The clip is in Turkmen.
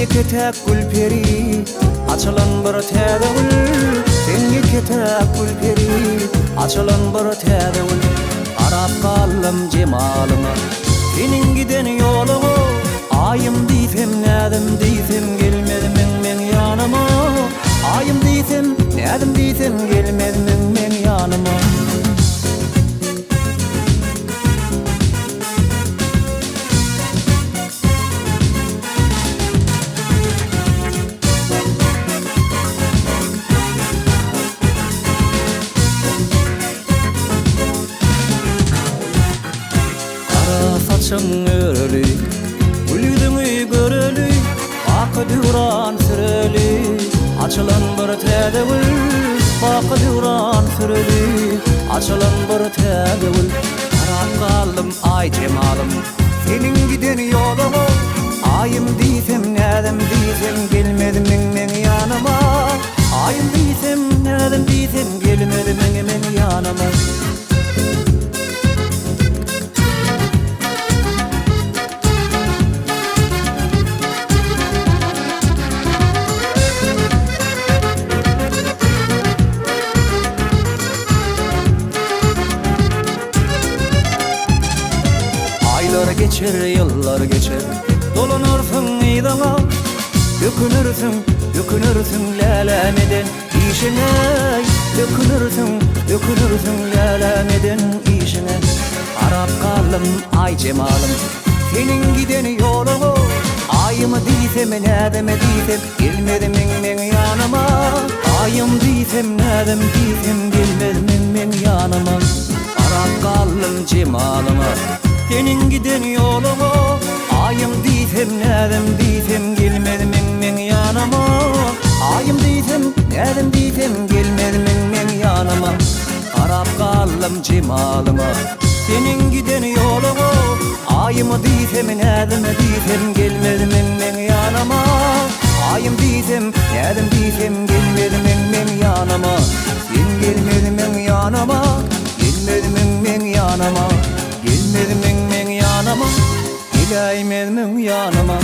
ýeke-täk gülperi, Açylan bir täze gül. Sen ýeke-täk gülperi, Açylan bir täze gül. Garap galdym jemalyňa, Seniň giden ýoluňa. Aýym diýsem, näzim diýsem, Gelmezmiň meň ýanyma? Aýym diýsem, näzim diýsem, Gelmezmiň meň ýanyma? Gara saçyň öreli, Gül ýüzüňi göreli, Baky döwran süreli. Açylan bir täze gül, Baky döwran süreli, Açylan bir täze gül. Garap galdym aý jemalym, Seniň giden ýoluňa. Aýym diýsem, näzim diýsem, Gelmezmiň meň ýanyma? Aýym diýsem, näzim diýsem, Gelmezmiň meň ýanyma? Aýlar geçer, ýyllar geçer, Dolanarsyň yzyňa. Ökünersiň, ökünersiň läläm eden işiňe, Ökünersiň, ökünersiň läläm eden işiňe. Garap galdym, aý jemalym, Seniň giden ýoluňa. Aýymy diýsem, näzimi diýsem, Gelmezmiň meň ýanyma? Aýym diýsem, näzim diýsem, Gelmezmiň meň ýanyma? Garap galdym jemalyňa, Seniň giden ýoluňa. Aýym diýsem, näzim diýsem, Gelmezmiň meň ýanyma? Aýym diýsem, näzim diýsem, Gelmezmiň meň ýanyma? Garap galdym jemalyňa, Seniň giden ýoluňa. Aýym diýsem, näzim diýsem, Gelmezmiň meň ýanyma? Aýym diýsem, näzim diýsem, Gelmezmiň meň ýanyma? Sen gelmezmiň ýanyma, Gelmezmiň meň ýanyma? Gelmezmiň meň ýanyma, Geläýmezmiň ýanyma?